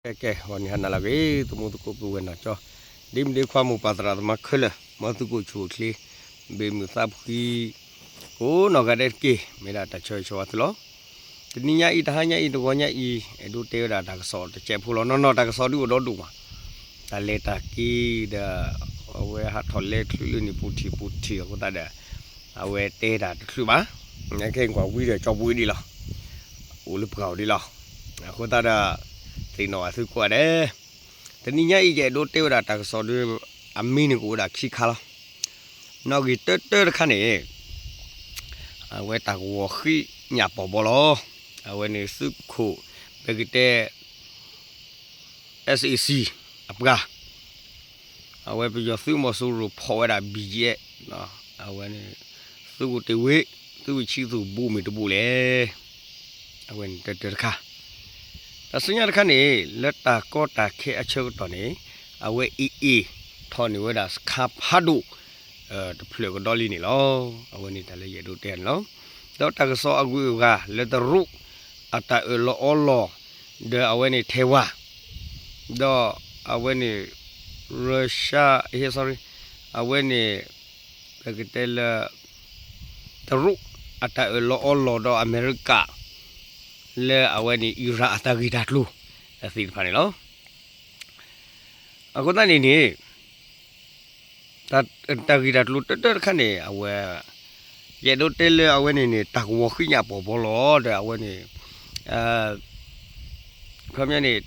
ကဲကဲ ဂီၤနံၤဟါနၤလၢအဂ့ၤ သမူသကိးပုၢ်ဝဲၢ်နီၢ်ကၠီ ဒ်မုၢ်ဒ်ခွါ မိၢ်ပၢ်သရၣ်သမါခဲလၢာ် မ်သုကအိၣ်ဆူၣ်အိၣ်ချ့ ဘၣ်မုာ်သးဖှံ ကိးနီၢ်ဂၤဒဲးတက့ၢ်. မ့ၢ်ဒၣ်တၢ်ဆၢဂ့ၤဆၢဝါသုလီၤ. တနံၤညါအံၤ တဟါညါအံၤ တဂီၤညါအံၤ အဲၣ်ဒိးတဲဝဲဒၣ်တၢ်ကစီၣ်တစဲးဖိလီၤ. နီၢ်နီၢ်တၢ်ကစီၣ်ဒုးအိၣ်ဒီဒူၣ်မး တၢ်လဲၤတၢ်က့ၤဒီး အဝဲဟးထီၣ်လဲၤချုးလၢန့ၣ် ပူၤထံၣ်ပူၤထံၣ်အဃိသတးဒီး အဝဲတဲတၢ်တချုးဘၣ်. ခဲအံၤကွၢ်ဝံၤဒီးကၠီပူၤဒ်လီၤ အိၣ်လၢပှၢ်အိၣ်ဒ်လီၤ. အဃိသတးဒီး သ့ၣ်နီၣ်အသုကိးဂၤဒဲး တနံၤညါအံၤ ယအဲၣ်ဒိးတဲဝဲဒၣ်တၢ်ကစီၣ်ဒီး အမံၤန့ၣ်ကအိၣ်ဝဲဒၣ်ခံခါလီၤ. နီၣ်ဂံၢ်တၢတၢတခါန့ၣ် အဝဲတၢ်ကဝီၤဃံးညၣ်ပီၢ်ဘီလီၤ. အဝဲန့ၣ်သုးခိၣ် ပကတဲ SAC အပှၤ အဝဲပယီၤသုးမီၤစိရိၤဖီၣ်ဝဲဒၣ် ဘံၣ်ယဲၣ် အဝဲန့ၣ် သုးခိၣ်တ့ၢ်ဝ့ သုးခိၣ်ဆံသူၣ်ဘူးမ့ၢ်တဘူးလဲၣ်. အဝဲန့ၣ်တၢတၢတခါ တၢ်ဆူညါတခါန့ၣ် လၢတၢ်ကီတၢ်ခဲအဆၢကတီၢ်န့ၣ် အဝဲအ့ၣ်အ့ၣ်ထီၣ်န့ၢ်ဝဲဒၣ်စခါဖးဒိၣ် တဖျၢၣ်ကဒီးလံန့ၣ်လီၤ. အဝဲန့ၣ်တၢ်လၢယအဲၣ်ဒိးတဲန့ၣ်လီၤ. ဒီးတၢ်ကစီၣ်အဂုၤအဂၤလၢတရူး အတၢ်အၢၣ်လီၤအီလီၤ ဒီးအဝဲန့ၣ်ထဲဝါ ဒီးအဝဲန့ၣ် Russia ဟ့ sorry အဝဲန့ၣ် ပကတဲလၢ တရူးအတၢ်အၢၣ်လီၤအီလီၤဒီးအမဲရကၤ လၢအဝဲန့ၣ် Iran အတၢ်ဂ့ၢ်တၢ်ကျိၤသ့ၣ်တဖၣ်န့ၣ်လီၤ. အဃိသတးန့ၣ်န့ၣ် တၢ်ဂ့ၢ်တၢ်ကျိၤတၢတၢတခါန့ၣ် အဝဲ ယအဲၣ်ဒိးတဲလၢအဝဲန့ၣ်န့ၣ် တၢ်ကဝီၤဃံးညၣ်ပီၢ်ဘီလီၤ. ဒီးအဝဲန့ၣ် ခီပညီန့ၣ်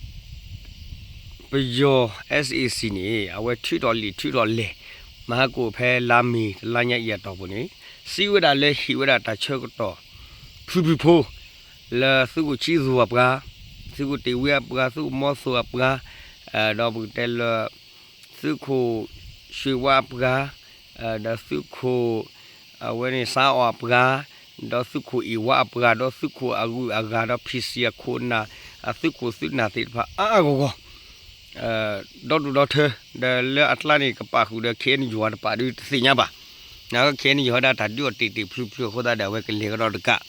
ပယီၤ SAC န့ၣ် အဝဲထုးထီၣ်လံာ်ထုးထီၣ်လဲၢ် မဟါကိၣ်ဖဲလါမ့ၤတလါညါအံၤအတီၢ်ပူၤန့ၣ် စံးဝဲဒၣ်လၢဟ့ၣ်ဝဲဒၣ်တၢ်ဆၢကတီၢ် ဖုဖုဖိ လၢသုးခိၣ်ဆံသူၣ်အပှၤ, သုးခိၣ်တ့ၢ်ဝ့အပှၤ, သုးခိၣ်မီသိၣ်အပှၤ, ဒီးပကတဲလၢ သုးခိၣ်ရွှ့ၣ်ဝါအပှၤ, ဒီးသုးခိၣ် အဝဲန့ၣ်စါအီၣ်အပှၤ, ဒီးသုးခိၣ်အ့ၣ်ဝါအပှၤ, ဒီးသုးခိၣ်အဂုၤအဂၤ, ဒီး PC အခိၣ်အနၢ်, အသုးခိၣ်သုးနၢ်သ့ၣ်တဖၣ်အါအါဂီၢ်ဂီၢ် ဒီဒူၣ်ဒီထၢ ဒီးလၢအကျါန့ၣ် ကပာ်ဃုာ်ဒီး KNU တပာ်ဒုးတသ့ၣ်ညါဘၣ်. နက KNU ဟဲဒၣ်တၢ်ဒုးအီၤတ့ၢ်တ့ၢ်ဖျုးဖျုးအဃိသတးဒီး အဝဲကလဲၤကဒီးတကး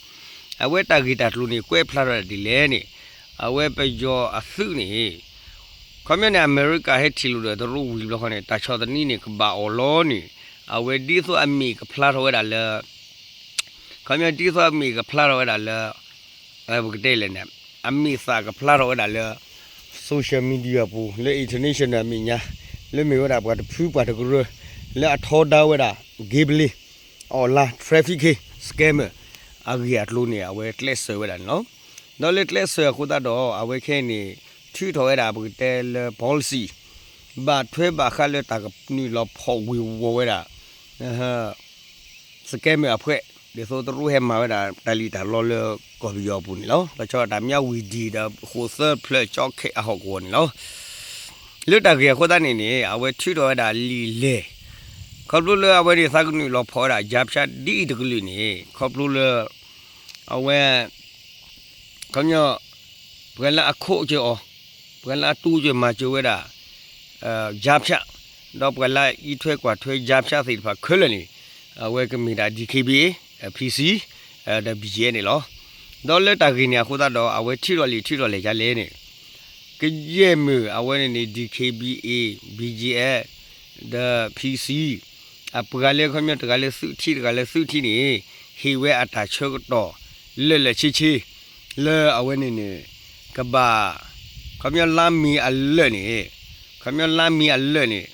အဝဲတၢ်ဂ့ၢ်တၢ်ကျိၤန့ၣ် ကွဲးဖျါထီၣ်ဒၣ်ဒ်လဲၣ်န့ၣ် အဝဲပယီၤအသုးန့ၣ် ခီပညီန့ၣ် အမဲရကၤဟဲထံၣ်လိာ်ဒီးတရူးဝံၤတဘျီဃီန့ၣ် တၢ်ဆီၣ်သနံးန့ၣ် ကဘၣ်အီၤလီၤန့ၣ် အဝဲဒ်သိးအမ့ၢ်ကဖျါထီၣ်ဝဲဒၣ်လၢ ခီပညီဒ်သိးအမ့ၢ်ကဖျါထီၣ်ဝဲဒၣ်လၢ ပကတဲလဲၣ်န့ၣ် အမ့ၢ်သးကဖျါထီၣ်ဝဲဒၣ်လၢ social media ပူၤ လၢ international အမဲာ်ညါ လၢမ့ၢ်ဝဲဒၣ်ပှၤတဖုပှၤတကရၢ လၢအထီဒါဝဲဒၣ် gambling online trafficking scammer အဂ့ၢ်အကျိၤန့ၣ် အဝဲကျဲးစၢးဝဲဒၣ်န့ၣ်လီၤ. ဒီးလၢကျဲးစၢးအဃိသတးဒီး အဝဲခဲအံၤန့ၣ် ထုးထီၣ်ဝဲဒၣ်ပကတဲလၢ policy ဘၣ်ထွဲဘၣ်ဃးလၢတၢ်ကနုာ်လီၤဖီၣ်ဝ့ၤဝီၤဝဲဒၣ် scammer အဖှဲး ဒ်သိးတရူးဟဲမၤဝဲဒၣ်တၢ်လံၣ်တၢ်လီလၢကီၢ်ပယီၤအပူၤန့ၣ်လီၤ. တၢ်ဆီတၢ်မံၤဝံၤဒံးဒီးဃိးသၢဖျၢၣ်ကၠီခဲအဟီၣ်ကဝီၤန့ၣ်လီၤ. လၢတၢ်ဂ့ၢ်အဃိသတးန့ၣ်န့ၣ် အဝဲထုးထီၣ်ဝဲဒၣ်လံာ်လဲၢ် ခီဖျိလၢအဝဲန့ၣ်သးကနုာ်လီၤဖီၣ်ဝဲဒၣ် ကြားဖြတ် ဒ်အံၤတကလုာ်န့ၣ် ခီဖျိလၢ အဝဲ ခီပညီ ပှၤလၢအခိးက့ၤအီၤ ပှၤလၢအတူၢ်က့ၤမၤစၢၤဝဲဒၣ် ကြားဖြတ် ဒီးပှၤလၢအအံးထွဲကွၢ်ထွဲ ကြားဖြတ် သ့ၣ်တဖၣ်ခဲလၢာ်န့ၣ် အဝဲကမ့ၢ်ဒၣ် DKBA, PC ဒီး BGF န့ၣ်လီၤ. ဒီးလၢတၢ်ဂ့ၢ်န့ၣ်အဃိသတးဒီး အဝဲထုးထီၣ်လံာ်ထုးထီၣ်လဲၢ်ဒ်လဲၣ်န့ၣ် ကယဲၢ်မ့ၢ်အဝဲန့ၣ်န့ၣ် DKBA, BGF ဒီး PC အပှၤလၢခီပညီတဂၤလၢသုးထံတဂၤလၢသုးထံန့ၣ် ဟ့ၣ်ဝဲအတၢ်ဆၢကတီၢ် လၢာ်လၢာ်ဆ့ဆ့ လၢအဝဲန့ၣ်န့ၣ် ကဘၣ် ခီပညီလါမ့ၤအလၢာ်န့ၣ် ခီပညီလါမ့ၤအလၢာ်န့ၣ်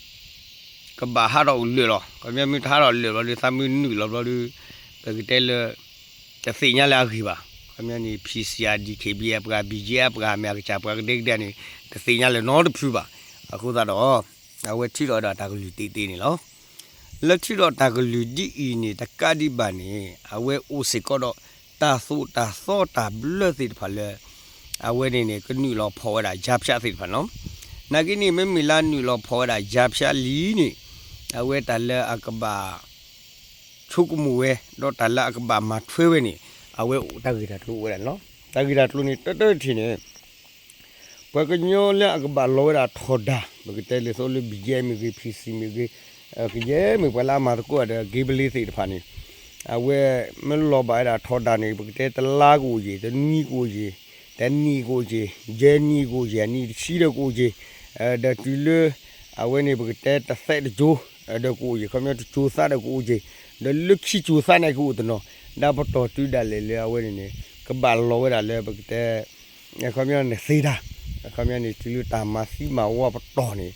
ကဘၣ်ဟးထီၣ်လၢာ်လီၤ. ခီပညီမ့ၢ်တဟးထီၣ်လၢာ်ဘျီဒီး သးမ့ၢ်နုာ်လီၤဘျီဒီး ပကတဲလၢ တသ့ၣ်ညါလၢအဂ့ၢ်ဘၣ်. ခီပညီန့ၣ် PC အ DKBA အပှၤ BGF အပှၤ မ့ၢ်အကစၢ်ပှၤကဒဲကဒဲန့ၣ် တသ့ၣ်ညါလၢၤနီတဖုဘၣ်. အဃိသတးဒီး အဝဲထုးထီၣ်ဝဲဒၣ်တၢ်ကလုၢ်သ့သ့န့ၣ်လီၤ. လၢထုးထီၣ်တၢ်ကလုၢ်ဒ်အံၤန့ၣ် တကးဒံးဘၣ်န့ၣ် အဝဲအိၣ်စ့ၢ်ကီးဒီး တၢ်သိၣ်တၢ်သီတၢ်ဘျၢသ့ၣ်တဖၣ်လၢ အဝဲန့ၣ်န့ၣ် ကနုာ်လီၤဖီၣ်ဝဲဒၣ် ကြားဖြတ် သ့ၣ်တဖၣ်န့ၣ်လီၤ. နာ်က့န့ၣ် မ့မ့ၢ်လၢနုာ်လီၤဖီၣ်ဝဲဒၣ် ကြားဖြတ် လံန့ၣ် အဝဲတၢ်လၢအကဘၣ် ဆိကမိၣ်ဝဲ ဒီးတၢ်လၢအကဘၣ်မၤထွဲဝဲန့ၣ် အဝဲအိၣ်တၢ်ဂ့ၢ်တၢ်ကျိၤအိၣ်ဝဲဒၣ်န့ၣ်လီၤ. တၢ်ဂ့ၢ်တၢ်ကျိၤန့ၣ် တၢတၢတထံၣ်န့ၣ် ပှၤကညီလၢအကဘၣ်လီၤဝဲဒၣ်ထီဒါ ပကတဲလၢသိးလၢ BGF မ့ၢ်ဂ့ၤ PC မ့ၢ်ဂ့ၤ ကယဲၢ်မ့ၢ်ပှၤလၢအမၤသကိးဒီး gambling သ့ၣ်တဖၣ်န့ၣ် အဝဲမ့ၢ်လီၤဘၣ်ဝဲဒၣ်ထီဒါန့ၣ် ပကတဲတလါကအိၣ်ယံၤ တနွံကအိၣ်ယံၤ တနံၣ်ကအိၣ်က့ၤ, ယဲၢ်နံၣ်ကအိၣ်က့ၤ, အနံၣ်တဆံဒီးကအိၣ်က့ၤ, ဒီးတုၤလၢ အဝဲန့ၣ်ပကတဲတသဲးတကၠိ ဒီးကအိၣ်က့ၤ, ခီပညီတကၠိသၣ်ဒီးကအိၣ်က့ၤ, ဒီးလၢခံကၠိသၣ်န့ၣ်ကအိၣ်တနီၤ, ဒီးပတီၢ်တုၤဒၣ်လဲာ်လၢအဝဲန့ၣ်န့ၣ် ကဘၣ်လီၤဝဲဒၣ်လၢပကတဲ ခီပညီန့ၣ်သ့တၢ်, ခီပညီန့ၣ် တုၤလၢတၢ်မၤသံမၤဝီပတီၢ်န့ၣ်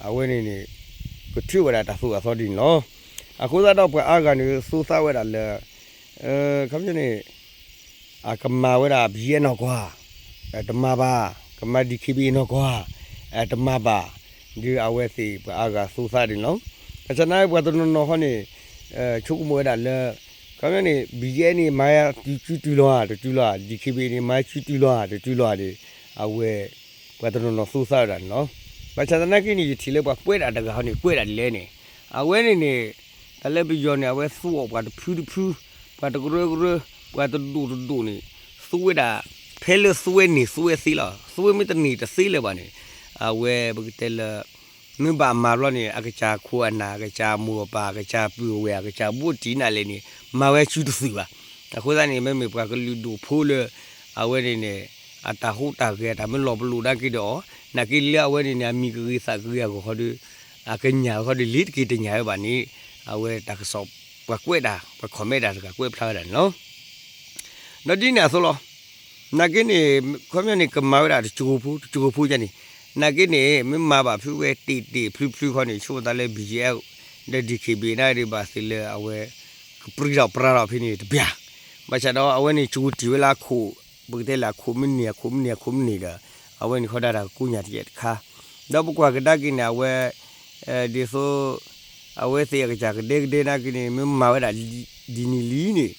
အဝဲန့ၣ်န့ၣ် ကထုးဝဲဒၣ်တၢ်သိၣ်တၢ်သီဒ်န့ၣ်လီၤ. အဃိသတးဒီးပှၤအါဂၤန့ၣ် သိသးဝဲဒၣ်လၢ ခီပညီန့ၣ် အကမၤဝဲဒၣ် ဘီယဲၣ်နီၢ်ကွၢ်, တမၤဘၣ်, ကမၤ ဒံၣ်ခ့ဘံၣ်အ့ နီၢ်ကွၢ်, တမၤဘၣ်, ဒ်အဝဲသ့ၣ်ပှၤအါဂၤသိသးဒ်န့ၣ်လီၤ. ဘၣ်ဆၣ်သနာ်က့ ပှၤတနီၤနီၤဃီန့ၣ် ဆိကမိၣ်ဝဲဒၣ်လၢ ခီပညီန့ၣ် ဘီယဲၣ်န့ၣ် မၤစုတုၤလီၤဧါ တတုၤလီၤဧါ, ဒံၣ်ခ့ဘံၣ်န့ၣ် မၤစုတုၤလီၤဧါ တတုၤလီၤဧါန့ၣ် အဝဲ ပှၤတနီၤနီၤသိသးဝဲဒၣ်န့ၣ်လီၤ. ဘၣ်ဆၣ်သနာ်က့န့ၣ် ယထံၣ်လၢပှၤကွဲးဒၣ်တဂၤဃီန့ၣ် ကွဲးဒၣ်ဒ်လဲၣ်န့ၣ်, အဝဲန့ၣ်န့ၣ် တၢ်လၢပယီၤန့ၣ် အဝဲသူအီၤပှၤတဖုတဖု, ပှၤတကရၢကရၢ, ပှၤတဒိၣ်တဒိၣ်န့ၣ် သူဝဲဒၣ် ဖဲလၢသူဝဲန့ၣ် သူဝဲသ့လီၤ. သူဝဲမ့ၢ်တန့ၢ်တသ့လၢၤဘၣ်န့ၣ် အဝဲပကတဲလၢ မ့ၢ်ဘၣ်မၤဘျီန့ၣ် အကစၢ်ခိၣ်အနၢ်, အကစၢ်မိၢ်အပၢ်, အကစၢ်ပုၢ်အဝဲၢ်, အကစၢ်ဘိးတံၢ်နၤလဲၣ်န့ၣ် မၤဝဲစုတသုးဘၣ်. အဃိသတးန့ၣ် မ့မ့ၢ်ပှၤကလုာ်ဒိၣ်ဖိလၢ အဝဲန့ၣ်န့ၣ် အတၢ်ဟူးတၢ်ဂဲၤ တၢ်မ့ၢ်လီၤပလိာ်နာ်က့ဒီးအီၤ, နာ်က့လၢအဝဲန့ၣ်န့ၣ် အမံၤကဂ့ၤသးကဂ့ၤအဂီၢ်ဃီဒီး အကညးဝဲဃီဒီး လ့ၤတက့ၤတညးဝဲဘၣ်န့ၣ် အဝဲတၢ်ကစီၣ်ပှၤကွဲးတၢ် ပှၤ comment တၢ်တဂၤကွဲးဖျါဝဲဒၣ်န့ၣ်လီၤ. ဒီးဒ်န့ၣ်အသိးလီၤ. နာ်က့န့ၣ် ခီပညီန့ၣ် ကမၤဝဲဒၣ်တကၠိဖိ တကၠိဖိယါန့ၣ်, နာ်က့န့ၣ် မ့ၢ်မၤဘၣ်ဖုဝဲတ့ၢ်တ့ၢ်ဖျုဖျုဃီန့ၣ် ဆိမိၣ်သးလၢ ဘီယဲၣ် ဒီး ဒံၣ်ခ့ဘံၣ် နာ်က့ဒ်ဘၣ်သုလၢအဝဲ ကပြံထီၣ်ပြါထီၣ်ဖဲန့ၣ်တဘၣ်. ဘၣ်ဆၣ်ဒီးအဝဲန့ၣ်ကၠိတ့ၢ်ဝဲလၢအခိၣ်, ပကတဲလၢအခိၣ်မ့ၢ်န့ၢ် အခိၣ်မ့ၢ်န့ၢ် အခိၣ်မ့ၢ်န့ၢ်ဒီး အဝဲန့ၣ်ဃီဒၣ်တၢ်ကကိးညါတကဲတခါ, ဒီးပကွၢ်ကဒါက့ၤန့ၣ် အဝဲ ဒ်သိး အဝဲသ့ၣ်အကစၢ်ကဒဲကဒဲနာ်က့န့ၣ် မ့ၢ်မၤဝဲဒၣ်ဒ်န့ၣ်လံန့ၣ်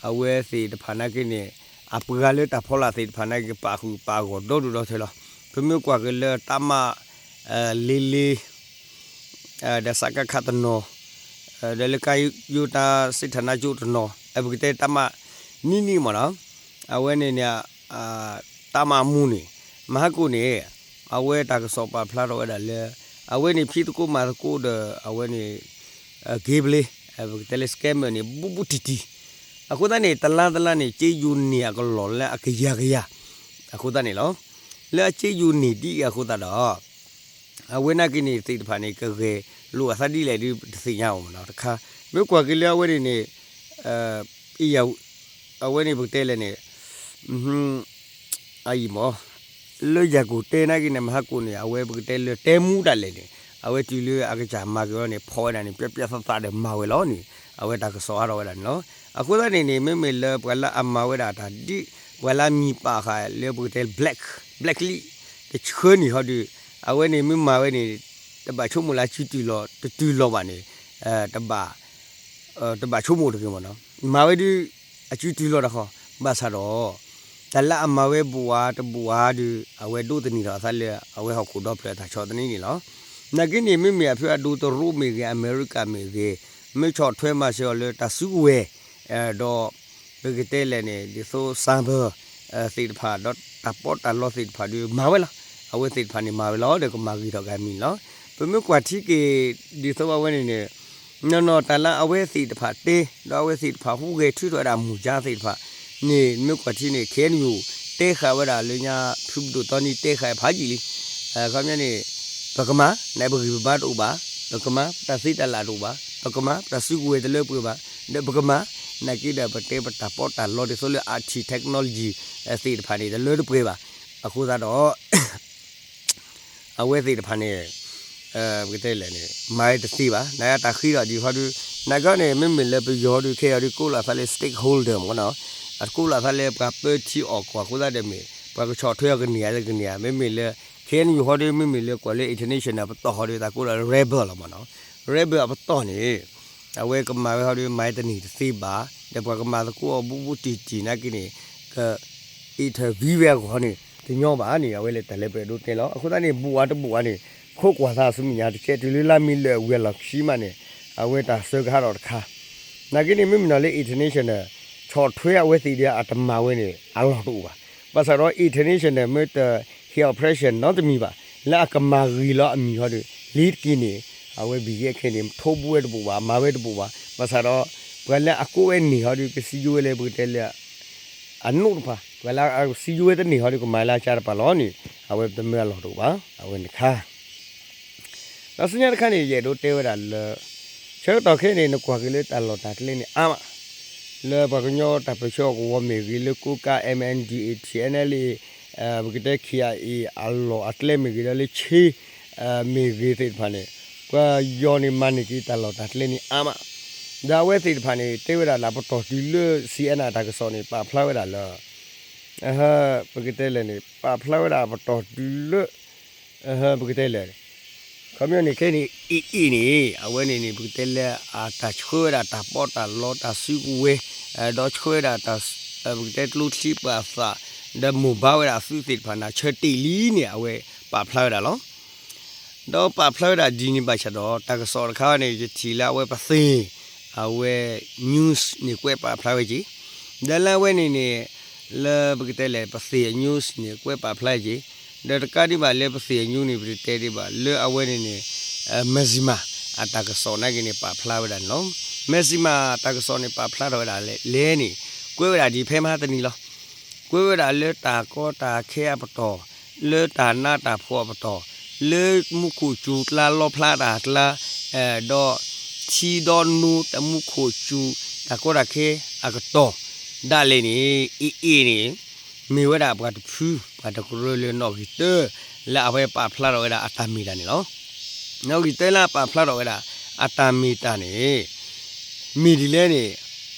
အဝဲသ့ၣ်တဖၣ်နာ်က့န့ၣ် အပှၤလၢတၢ်ဖီလာ်သ့ၣ်တဖၣ်နာ်က့ ကပာ်ဃုာ်ပာ်ဂီၢ်ဒီဒူၣ်ဒီထၢလီၤ. ပမ့ၢ်ကွၢ်က့ၤလၢတၢ်မၤ လ့လ့ ဒီးစကခတနီၤ, ဒီးလၢကါယိတၢ်စံးထၣ်နါကၠိတနီၤ, ပကတဲတၢ်မၤနံၣ်နံၣ်မ့ၢ်နီၤ, အဝဲန့ၣ်န့ၣ် တၢ်မၤမူန့ၣ် မဟါကိၣ်န့ၣ် အဝဲတၢ်ကစီၣ်ပာ်ဖျါထီၣ်ဝဲဒၣ်လၢ အဝဲန့ၣ်ဖံးသကိးမၤသကိးဒီး အဝဲန့ၣ် က့ဘျ့ ပကတဲလၢ scammer န့ၣ် ဘူးဘူးတံၢ်တံၢ်, အဃိသတးန့ၣ် တလါတလါန့ၣ် က့ယိၤန့ၢ်အကလီၢ်လၢအကယၤကယၤ, အဃိသတးန့ၣ်လီၤ. လၢအက့ယိၤန့ၢ်ဒ်အံၤအဃိသတးဒီး အဝဲနာ်က့န့ၣ်သ့ၣ်တဖၣ်န့ၣ် ကဂဲၤလိာ်အသးဒ်လဲၣ်ဒ်တသ့ၣ်ညါအီၤမ့ၢ်နီၤတခါ, မ့ၢ်ကွၢ်က့ၤလၢအဝဲန့ၣ်န့ၣ် အဝဲန့ၣ်ပကတဲလဲၣ်န့ၣ် အအံၤမ့ၢ် လၢယၤကိၣ်တဲနာ်က့န့ၣ် မဟါကိၣ်န့ၣ် အဝဲပကတဲလၢတဲမူဒၣ်လဲာ်န့ၣ် အဝဲတုၤလၢအကစၢ်မၤက့ၤအီၤန့ၣ် ဖီၣ်ဝဲဒၣ်န့ၣ် ပျီပျီသးသးဒီးမၤဝဲလီၤန့ၣ် အဝဲတၢ်ကစီၣ်အါထီၣ်ဝဲဒၣ်န့ၣ်လီၤ. အဃိသတးန့ၣ်န့ၣ် မ့မ့ၢ်လၢပှၤလၢအမၤဝဲဒၣ်တၢ်ဒ် ပှၤလၢအမံၤပာ်ဃာ်လၢပကတဲ black, blacklist တဆှၢန့ၣ်ဟီဒီး အဝဲန့ၣ်မ့ၢ်မၤဝဲန့ၣ် တဘၣ်ဆိကမိၣ်လၢအစုတုၤလီၤ တတုၤလီၤဘၣ်န့ၣ် တဘၣ် တဘၣ်ဆိကမိၣ်တဂ့ၤမ့ၢ်နီၤ, မၤဝဲဒုး အစုတုၤလီၤတခီ, ဘၣ်ဆၣ်ဒီး တၢ်လၢအမၤဝဲဘူးဧါတဘူးဧါဒီး အဝဲဒိးသန့ၤထီၣ်အသးလၢ အဝဲဟီၣ်ခိၣ်ဒီဖျၢၣ်အတၢ်ဆီၣ်သနံးန့ၣ်လီၤ. နာ်က့န့ၣ် မ့မ့ၢ်အဖုအဒိတရူးမ့ၢ်ဂ့ၤ အမဲရကၤမ့ၢ်ဂ့ၤ မ့ၢ်ဆီၣ်ထွဲမၤစၢၤအီၤလၢတၢ်စုကဝဲၤ ဒီး ပကတဲလဲၣ်န့ၣ် ဒ်သိး cyber သ့ၣ်တဖၣ် ဒီးတၢ်ပီးတၢ်လီသ့ၣ်တဖၣ်ဒီး မၤဝဲလီၤ. အဝဲသ့ၣ်တဖၣ်န့ၣ် မၤဝဲလီၤ ဒီးကမၤဂ့ၤထီၣ်က့ၤအမံၤန့ၣ်လီၤ. ပမ့ၢ်ကွၢ်ထံက့ၤ ဒ်သိးဘၣ်ဝဲန့ၣ်န့ၣ် နီၢ်နီၢ်တၢ်လၢအဝဲသ့ၣ်တဖၣ်တဲ ဒီးအဝဲသ့ၣ်တဖၣ်ဟူးဂဲၤထုးထီၣ်ဝဲဒၣ်မူၤကၠါသ့ၣ်တဖၣ်န့ၣ် မ့ၢ်ကွၢ်ထံန့ၣ် ခဲအံၤ တဲဃာ်ဝဲဒၣ်လၢညါ ဖုပဒိၣ်တီနံၤတဲဃာ်ဖးယံာ်လံ. ခီပညီန့ၣ် ပကမၤ နပဂံၢ်ပဘါတအိၣ်ဘၣ်, ပကမၤ ပတၢ်သ့တၢ်လၢ်တအိၣ်ဘၣ်, ပကမၤ ပတၢ်စုကဝဲၤတလၢပှဲၤဘၣ်, ဒီးပကမၤ နာ်က့ဒီးပတဲပတၢ်ပီးတၢ်လီဒ်သိးလၢ I T technology သ့ၣ်တဖၣ်န့ၣ် တလၢတပှဲၤဘၣ်. အဃိသတးဒီး အဝဲသ့ၣ်တဖၣ်န့ၣ် ပကတဲလဲၣ်န့ၣ် မၤဝဲတသ့ဘၣ်. နာ်က့တၢ်ဃံဒီးဒ်ဟီဒုး နာ်က့န့ၣ် မ့မ့ၢ်လၢပယီၤဒုး ခဲအံၤဒုး ကိးလီၤသးလၢ stakeholder မ့ၢ်နီၤ, အကိးလီၤသးလၢပှၤပၢထံအီၣ်ကွီၢ်အဃိသတးဒီးမ့ၢ် ပှၤကဆီၣ်ထွဲအီၤကန့ၢ်ဧါတကန့ၢ်ဧါ, မ့မ့ၢ်လၢ ခဲအံၤဟီဒုး မ့မ့ၢ်လၢကွၢ်လၢ international အပတီၢ်ဟီဒုး တၢ်ကိးလီၤ rebel လီၤမ့ၢ်နီၤ, rebel အပတီၢ်န့ၣ် အဝဲကမၤဝဲဟီဒုး မၤတန့ၢ်တသ့ဘၣ်, ဒီးပှၤကမၤသကိးအီၤဘူးဘူးတံၢ်တံၢ်နာ်က့န့ၣ် က intervene ဝဲအဂီၢ်န့ၣ် တညီဘၣ်န့ၣ် အဝဲလၢတၢ်လၢပှဲၤဒိးတဲလီၤ. အဃိသတးန့ၣ် ဘူးဧါတဘူးဧါန့ၣ် ခိးကွၢ်သးဆူမဲာ်ညါတကဲး တုၤလၢလါမ့ၤလၢာ်ဝံၤအလီၢ်ခံမးန့ၣ် အဝဲတၢ်စၢကဟးထီၣ်တခါ နာ်က့န့ၣ် မ့မ့ၢ်နီၤလၢ international ဆီၣ်ထွဲအဝဲသ့ၣ်ဒီးအတမၤဝဲန့ၣ် အလီၢ်တအိၣ်ဘၣ်. ဘၣ်ဆၣ်ဒီး international မ့ၢ်တဟ့ၣ် oppression နီတမံၤဘၣ် လၢအကမၤဂ့ၤလီၤအမံၤဟီဒီး လ့ၤတက့ၤန့ၣ် အဝဲဘံၣ်ယဲခဲန့ၣ် ထိးဘူးဝဲတဘူးဘၣ် မၤဝဲတဘူးဘၣ်. ဘၣ်ဆၣ်ဒီး ပှၤလၢအကိးဝဲန့ၣ်ဟီဒီး ကစံယိဝဲလၢပကတဲလၢ အနိၣ်တဖၣ် ပှၤလၢအစံယိဝဲတန့ၢ်ဟီဒီး ကမၤလၢအကါတပၤလီၤန့ၣ် အဝဲတမၢအလီၢ်တအိၣ်ဘၣ် အဝဲန့ၣ်တခါ ဒီးဆူညါတခါန့ၣ် ယအဲၣ်ဒိးတဲဝဲဒၣ်လၢ ဆၢကတီၢ်ခဲအံၤန့ၣ် နကွၢ်က့ၤလၢတၢ်လီၢ်တၢ်ကျဲန့ၣ်အါမး လၢပှၤကညီတၢ်ပၢဆှၢအကဝီၤမ့ၢ်ဂ့ၤ လၢကိးကး M N D A T N L A ပကတဲ K I A အလီၢ်အကျဲမ့ၢ်ဂ့ၤ ဒီးလၢဆ့ မ့ၢ်ဂ့ၤသ့ၣ်တဖၣ်န့ၣ် ပှၤယီၤန့ၣ်မၤန့ၢ်က့ၤတၢ်လီၢ်တၢ်ကျဲန့ၣ်အါမး ဒီးအဝဲသ့ၣ်တဖၣ်န့ၣ် တဲဝဲဒၣ်လၢပတီၢ်တုၤလၢ C N R တၢ်ကစီၣ်န့ၣ် ပာ်ဖျါဝဲဒၣ်လၢ ပကတဲလဲၣ်န့ၣ် ပာ်ဖျါဝဲဒၣ်ပတီၢ်တုၤလၢ ပကတဲလဲၣ် ခီပညီန့ၣ်ခဲအံၤန့ၣ် AA န့ၣ် အဝဲန့ၣ်န့ၣ် ပကတဲလၢအတၢ်ဆှၢဝဲဒၣ်တၢ်ပီးတၢ်လီတၢ်စုကဝဲၤ ဒီးဆှၢဝဲဒၣ်တၢ် ပကတဲကျိချံပှၤသး ဒီးမိၢ်ဘါဝဲဒၣ်အသုးသ့ၣ်တဖၣ်န့ၣ် ဆၢတ့ၢ်လံန့ၣ် အဝဲပာ်ဖျါဝဲဒၣ်လီၤ. ဒီးပာ်ဖျါဝဲဒၣ်ဒ်န့ၣ်ဘၣ်ဆၣ်ဒီး တၢ်ကစီၣ်တခါန့ၣ် ယထံၣ်လၢအဝဲပသ့ၣ် အဝဲ news န့ၣ် ကွဲးပာ်ဖျါဝဲက့ၤ ဒီးလၢအဝဲန့ၣ်န့ၣ် လၢပကတဲလဲၣ် ပသ့ၣ်အ news န့ၣ် ကွဲးပာ်ဖျါက့ၤ ဒီးတကးဒံးဘၣ်လၢပသ့ၣ်အ news န့ၣ် ပတဲဒံးဘၣ် လၢအဝဲန့ၣ်န့ၣ် Mizzima အတၢ်ကစီၣ်နာ်က့န့ၣ် ပာ်ဖျါဝဲဒၣ်န့ၣ်လီၤ. Mizzima တၢ်ကစီၣ်န့ၣ် ပာ်ဖျါထီၣ်ဝဲဒၣ်လဲၣ်န့ၣ် ကွဲးဝဲဒၣ်ဒ်ဖဲမဟါတနံၤလီၤ. ကွဲးဝဲဒၣ်လၢတၢ်ကီတၢ်ခဲအပတီၢ်, လၢတၢ်နးတၢ်ဖှီၣ်အပတီၢ်, လၢမူခိၣ်စူၤကျါလီဖျါတၢ်ကျါ, ဒီးထံဒီနိတၢ်မူခိၣ်စူၤ တၢ်ကီတၢ်ခဲအကတီၢ်, ဒၣ်လဲာ်န့ၣ် AA န့ၣ် မ့ၢ်ဝဲဒၣ်ပှၤတဖု ပှၤတကရၢလၢနီၣ်ဂံၢ်တၢ လၢအဝဲပာ်ဖျါထီၣ်ဝဲဒၣ်အတၢ်မ့ၢ်တၢ်န့ၣ်လီၤ. နီၣ်ဂံၢ်တၢလၢအပာ်ဖျါထီၣ်ဝဲဒၣ် အတၢ်မ့ၢ်တၢ်န့ၣ် မ့ၢ်ဒ်လဲၣ်န့ၣ်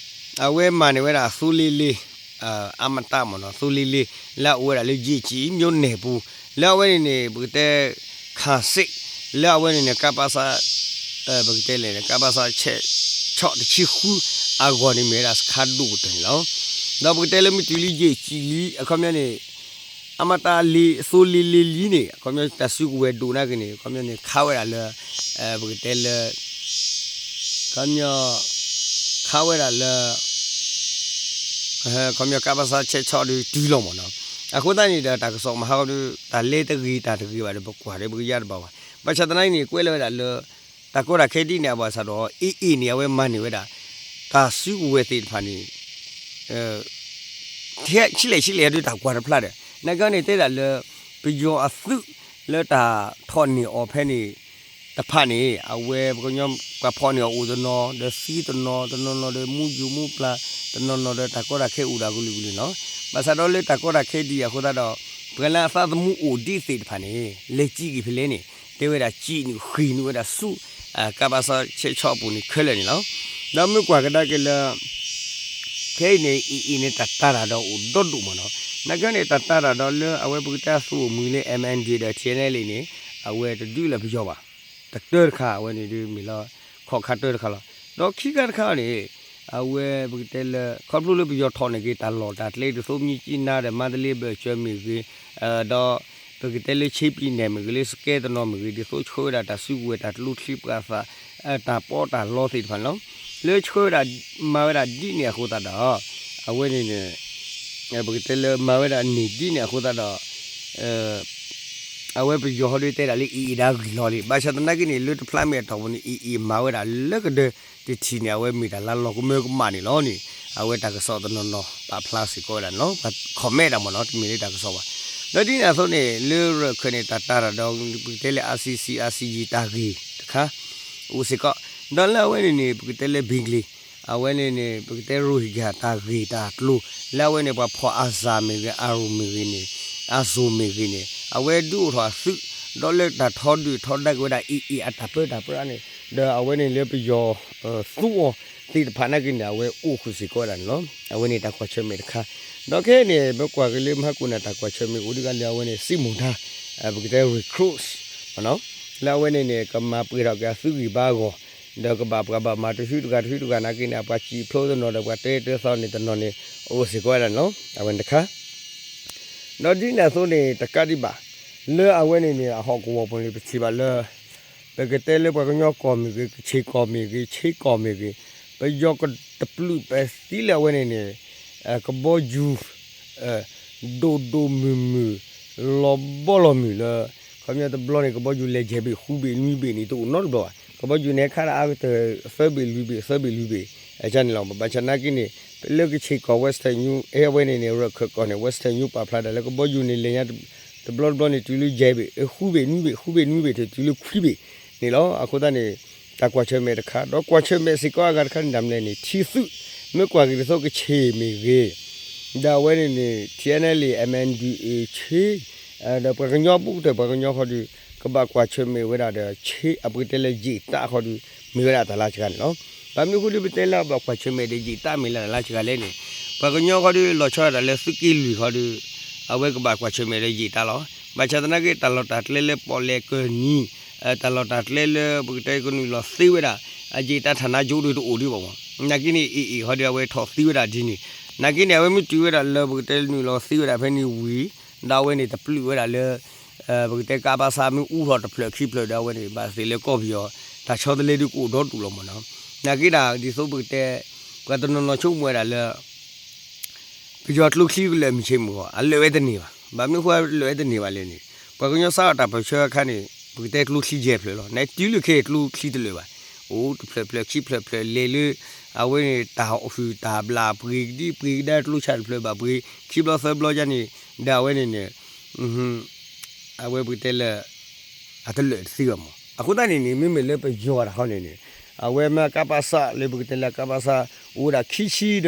အဝဲမၤန့ၢ်ဝဲဒၣ်သိလ့လ့ အမတၢ်မ့ၢ်နီၤ သိလ့လ့ လၢအအိၣ်ဝဲဒၣ်လၢယ့ၢ်ကၠံ မိၢ်နဲၣ်ပူၤ လၢအဝဲန့ၣ်န့ၣ် ပကတဲ ခၣ်စ့ၣ် လၢအဝဲန့ၣ်န့ၣ် ကပစ ပကတဲလဲၣ်န့ၣ် ကပစ ဆဲးဆီၣ်တဆံဃု အဂီၢ်န့ၣ်မ့ၢ်ဝဲဒၣ်စခါဒိၣ်ကတၢၢ်န့ၣ်လီၤ. ဒီးပကတဲလၢမ့ၢ်တုၤလၢယ့ၢ်ကၠံလံ အခီပညီန့ၣ် အမတၢ်လံ သိလ့လ့လံန့ၣ် အခီပညီတၢ်စုကဝဲၤဒိၣ်နာ်က့န့ၣ် အခီပညီန့ၣ် ခးဝဲဒၣ်လၢ ပကတဲလၢ ခီပညီ ခးဝဲဒၣ်လၢ ခီပညီကပစ ဆဲးဆီၣ်ဒီးတုၤလီၤမ့ၢ်နီၤ. အဃိသတးန့ၣ်ဒီး တၢ်ကစီၣ်မဟါဒီး တၢ်လဲတဂ့ၤတၢ်တဂ့ၤဘၣ်ဒီး ပကွၢ်ဒီးပကယါတဘၣ်ဘၣ်. ဘၣ်ဆၣ်သနာ်က့န့ၣ် ကွဲးလၢဝဲဒၣ်လၢ တၢ်ကီတၢ်ခဲဒ်န့ၣ်အဘၣ်ဆၣ်ဒီး AA န့ၣ် အဝဲမၤန့ၢ်ဝဲဒၣ် တၢ်စုကဝဲၤသ့ၣ်တဖၣ်န့ၣ် ထဲဆံးလဲၣ်ဆံးလဲၣ်ဒုးတၢ်ကွၢ်တဖျါဒီး နာ်က့န့ၣ်တဲဒၣ်လၢ ပယီၤအသုးလၢတၢ်ထီၣ်န့ၢ်အီၤဖဲန့ၣ် တဖၣ်န့ၣ် အဝဲပကညီ ပှၤဖီၣ်န့ၢ်အီၤအိၣ်တနီၤ ဒီးသံတနီၤ တနီၤနီၤဒီးမူယိၤမူပျၢ် တနီၤနီၤဒီးတၢ်ကီတၢ်ခဲအိၣ်ဒီးကလုာ်ကလုာ်နီၤ. ဘၣ်ဆၣ်ဒီးလၢတၢ်ကီတၢ်ခဲဒ်အံၤအဃိသတးဒီး ပှၤလၢအသးသမူအိၣ်ဒံးသ့ၣ်တဖၣ်န့ၣ် လဲၤစံးက့ၤဖဲလဲၣ်န့ၣ် တဲဝဲဒၣ်စံးနုာ်ဃ့ၢ်နုာ်ဝဲဒၣ်ဆူ ကပစ ဆဲးဆီၣ်အပူၤန့ၣ်ခဲလၢာ်န့ၣ်လီၤ. ဒီးမ့ၢ်ကွၢ်ကဒါက့ၤလၢ ခဲအံၤန့ၣ် AA န့ၣ် တၢ်တာ်တၢ်ဒီးအိၣ်ဒီဒူၣ်မ့ၢ်နီၤ. နာ်က့န့ၣ် တၢ်တာ်တၢ်ဒီးလၢအဝဲပကတဲအသူၣ်အိၣ်မုာ်လၢ MNDAA ဒီး TNLA န့ၣ် အဝဲတဒုးလၢပယီၤဘၣ်. တတၢတခါ အဝဲန့ၣ်ဒုးမ့ၢ်လၢ ခီၣ်ခါတၢတခါလီၤ. ဒီးခံခါတခါန့ၣ် အဝဲပကတဲလၢ ခီဖျိလၢပယီၤထီၣ်န့ၢ်က့ၤတၢ်လီၢ်တၢ်ကျဲ ဒ်သိးမြစ်ကြီးနားဒီး မန္တလေး ဘၢၣ်စၢၤမ့ၢ်ဂ့ၤ, ဒီး ပကတဲလၢ ချင်းပြည်နယ် မ့ၢ်ဂ့ၤ လၢစကဲတနီၤမ့ၢ်ဂ့ၤ ဒ်သိးဆှၢဝဲဒၣ်တၢ်စုကဝဲၤ တၢ်ကျိချံပှၤသး တၢ်ပီးတၢ်လီသ့ၣ်တဖၣ်န့ၣ်လီၤ. လၢဆှၢဝဲဒၣ် မၤဝဲဒၣ်ဒ်န့ၣ်အဃိသတးဒီး အဝဲန့ၣ်န့ၣ် ပကတဲလၢမၤဝဲဒၣ်န့ၢ်ဒ်န့ၣ်အဃိသတးဒီး အဝဲပယီၤဟီဒုးတဲဒၣ်လၢ AA ဒၣ်ဂံၢ်လီၤလံ. ဘၣ်ဆၣ်သနာ်က့န့ၣ် လၢတဖျါမ့ၢ်အတီၢ်ပူၤန့ၣ် AA မၤဝဲဒၣ်လၢကဒၢတထံၣ်န့ၣ် အဝဲမ့ၢ်တၢ်လၢလီၤကမၢကမၣ်န့ၣ်လီၤန့ၣ် အဝဲတၢ်ကစီၣ်တနီၤနီၤပာ်ဖျါစ့ၢ်ကီးဝဲဒၣ်န့ၣ်လီၤ. ပှၤ comment ဒၣ်မ့ၢ်နီၤ တမ့ၢ်လၢတၢ်ကစီၣ်ဘၣ်. ဒီးဒ်န့ၣ်အသိးန့ၣ် လၢရၢၢ်ခၢၣ်န့ၣ် တၢ်တာ်တၢ်ဒီး ပကတဲလၢ ICC ICJ တၢ်ဂ့ၢ်တခါ အိၣ်စ့ၢ်ကီး ဒီးလၢအဝဲန့ၣ်န့ၣ် ပကတဲလၢ Bengali အဝဲန့ၣ်န့ၣ် ပကတဲ Rohingya တၢ်ဂ့ၢ်တၢ်ကျိၤ လၢအဝဲန့ၣ် ပှၤဖီၣ် အါစၢ် မ့ၢ်ဂ့ၤ အါရိၣ် မ့ၢ်ဂ့ၤန့ၣ် အါစိၤ မ့ၢ်ဂ့ၤန့ၣ် အဝဲဒုးအိၣ်ထီၣ်အသုး ဒီးလၢတၢ်ထီဒုၣ်ထီဒါက့ၤဝဲဒၣ် AA အတၢ်ပၢတၢ်ပြးန့ၣ် ဒီးအဝဲန့ၣ်လၢပယီၤ သူအီၤသ့ၣ်တဖၣ်နာ်က့န့ၣ် အဝဲအိၣ်ဃုာ်စ့ၢ်ကီးဝဲဒၣ်န့ၣ်လီၤ. အဝဲန့ၣ်တၢ်ကွၢ်ဆၢၣ်မဲာ်တခါ ဒီးခဲအံၤန့ၣ် ပကွၢ်က့ၤလၢမဟါကိၣ်န့ၣ် တၢ်ကွၢ်ဆၢၣ်မဲာ်အိၣ်ဒံးဂၤလၢအဝဲန့ၣ် စံးမိၢ်တၢ် ပကတဲ recruits လၢအဝဲန့ၣ်န့ၣ် ကမၤပှဲၤထီၣ်က့ၤအသုးဂံၢ်ဘါအဂီၢ် ဒီးကဘၣ်ပှၤဘၣ်မၤတဟုတဂၤတဟုတဂၤနာ်က့န့ၣ် အပှၤစံးဖျိတနီၤဒီးပှၤတဲတၢသီန့ၣ်တနီၤန့ၣ် အိၣ်စ့ၢ်ကီးဝဲဒၣ်န့ၣ်လီၤ. အဝဲန့ၣ်တခါ ဒီးဒ်န့ၣ်အသိးန့ၣ် တကးဒံးဘၣ် လၢအဝဲန့ၣ်န့ၣ် အဟီၣ်ကဝီၤပူၤန့ၣ် ပထံၣ်ဘၣ်လၢ ပကတဲလၢပှၤကညီကီၢ်မ့ၢ်ဂ့ၤ ကခ့ၣ်ကီၢ်မ့ၢ်ဂ့ၤ ခ့ကီၢ်မ့ၢ်ဂ့ၤ ပယီၤကတပျုာ်ပဲာ်သံလၢအဝဲန့ၣ်န့ၣ် ကဘီယူၤ ဒိၣ်ဒိၣ်မုၢ်မုၢ် လီၤဘီလီၤမုၢ်လၢ ခီပညီတဘျီန့ၣ် ကဘီယူၤလဲၤယဲၢ်ဘ့ၣ်ဃုဘ့ၣ်နွံဘ့ၣ်န့ၣ် တအိၣ်နီတဘျီဘၣ်. ကဘီယူၤန့ၣ် ခါဒၣ်အါကတၢၢ် သၢဘ့ၣ်လွံၢ်ဘ့ၣ် သၢဘ့ၣ်လွံၢ်ဘ့ၣ် န့ၣ်လီၤ. ဘၣ်ဆၣ်သနာ်က့န့ၣ် လၢကဆ့ၣ်ကီၢ် Western Union အဝဲန့ၣ်န့ၣ် ရၢၢ်ခၢၣ်ကီၢ်န့ၣ် Western Union ပာ်ဖျါဒၣ်လၢကဘီယူၤန့ၣ် လဲၤညါတဘျီတဘျီန့ၣ် တုၤလၢယဲၢ်ဘ့ၣ် ဃုဘ့ၣ်နွံဘ့ၣ် ဃုဘ့ၣ်နွံဘ့ၣ် တုၤလၢခွံဘ့ၣ်န့ၣ်လီၤ. အဃိသတးန့ၣ် တၢ်ကွၢ်ဆၢၣ်မဲာ်တခါ ဒီးကွၢ်ဆၢၣ်မဲာ်စ့ၢ်ကီးအဂၤတခါန့ၣ် တၢ်မနုၤလဲၣ်န့ၣ် ထံသုး မ့ၢ်ကွၢ်က့ၤဒ်သိးကဆ့ၣ်မ့ၢ်ဂ့ၤ ဒီးအဝဲန့ၣ်န့ၣ် ထံၣ်အဲၣ်နဲၣ်လံ အမ်အၣ်အၣ်ဒီး ဆ့ ဒီးပှၤကညီဘူးကတၢၢ် ပှၤကညီဃီဒီး ကဘၣ်ကွၢ်ဆၢၣ်မဲာ်ဝဲဒၣ်ဒီး ဆ့ အပကတဲလၢယံာ်တၢ်ဃီဒီး မ့ၢ်ဝဲဒၣ်တၢ်လၢစှၤန့ၣ်လီၤ. ဘၣ်မနုၤအဃိဒီး ပတဲလၢအဘၣ်ကွၢ်ဆၢၣ်မဲာ်ဒီးယံာ်တၢ်မ့ၢ်လၢတၢ်လၢစှၤလဲၣ်န့ၣ် ပှၤကညီဃီဒီး လီၤဆီဒၣ်တၢ်လၢသုးက့လွံၢ်ဃီဒီး အဝဲကဘၣ်ကွၢ်ဆၢၣ်မဲာ်ဒီးယံာ်တၢ်လီၤ. ဘၣ်ဆၣ်သနာ်က့ တၢ်လီၢ်တၢ်ကျဲလၢပီၣ်လဲၣ်ကၢၢ်နံၤ တၢ်လီၢ်တၢ်ကျဲလၢပကတဲကနုာ်လီၤသ့ဝဲဒၣ် အယံာ်တၢ် ဌာနချုပ် ဒီးတအိၣ်ဒံးဘၣ်မး. နာ်က့န့ၣ် AA ဃီဒီး အဝဲထီၣ်သံဝဲဒၣ်ဒ်န့ၣ် နာ်က့န့ၣ် အဝဲမ့ၢ်တုၤဝဲဒၣ်လၢပကတဲနုာ်လီၤသ့ဝဲဒၣ်ဖဲန့ၣ်ဝံၤ ဒီးအဝဲန့ၣ်တပျုာ်ဝဲဒၣ်လၢ ပကတဲကးပးစးမ့ၢ်အူထီၣ်တဖျၢၣ်ခံဖျၢၣ်ဒီး အဝဲန့ၣ် ဘၣ်သ့ၣ်လၢကီၢ်ပယီၤ တၢ်ဆီတလဲဒုးကအိၣ်ဒီဒူၣ်လီၤမးနီၤ. နာ်က့ဒၣ် ဒ်သိးပကတဲ ပှၤတနီၤနီၤဆိကမိၣ်ဝဲဒၣ်လၢ ပယီၤကျိချံကလၢာ်မုၢ်ဆ့ၣ်မုၢ်ဂီၤ အလၢာ်ဝဲတန့ၢ်ဘၣ်. ဘၣ်မနုၤဃိလၢာ်ဝဲတန့ၢ်ဘၣ်လဲၣ်န့ၣ် ပှၤကညီစးထီၣ်တၢ်ပၢၢ်ဆၢအခါန့ၣ် ပကတဲကျိချံယဲၢ်ဖျၢၣ်လီၤ. နတုၤလၢခဲအံၤကျိချံတလၢာ်ဘၣ်. အိၣ်တဖျၢၣ်ဖျၢၣ်ခံဖျၢၣ်ဖျၢၣ်လဲၤလၢ အဝဲန့ၣ်တၢ်ဟုၣ်တၢ်ဘျၣ်ပှ့ၤကဒံပှ့ၤကဒါ ကျိဆၣ်တဖျၢၣ်ဘၣ်ပှ့ၤ ခံဘျီသၢဘျီယါန့ၣ် ဒီးအဝဲန့ၣ်န့ၣ် အဝဲပကတဲလၢ အတလၢာ်တသ့ဘၣ်မး. အဃိသတးန့ၣ်န့ၣ် မ့မ့ၢ်လၢပယီၤတၢ်ဃီန့ၣ်န့ၣ် အဝဲမ့ၢ်ကးပးစး လၢပကတဲလၢကးပးစး အိၣ်ဝဲဒၣ်ခံဆံဒီး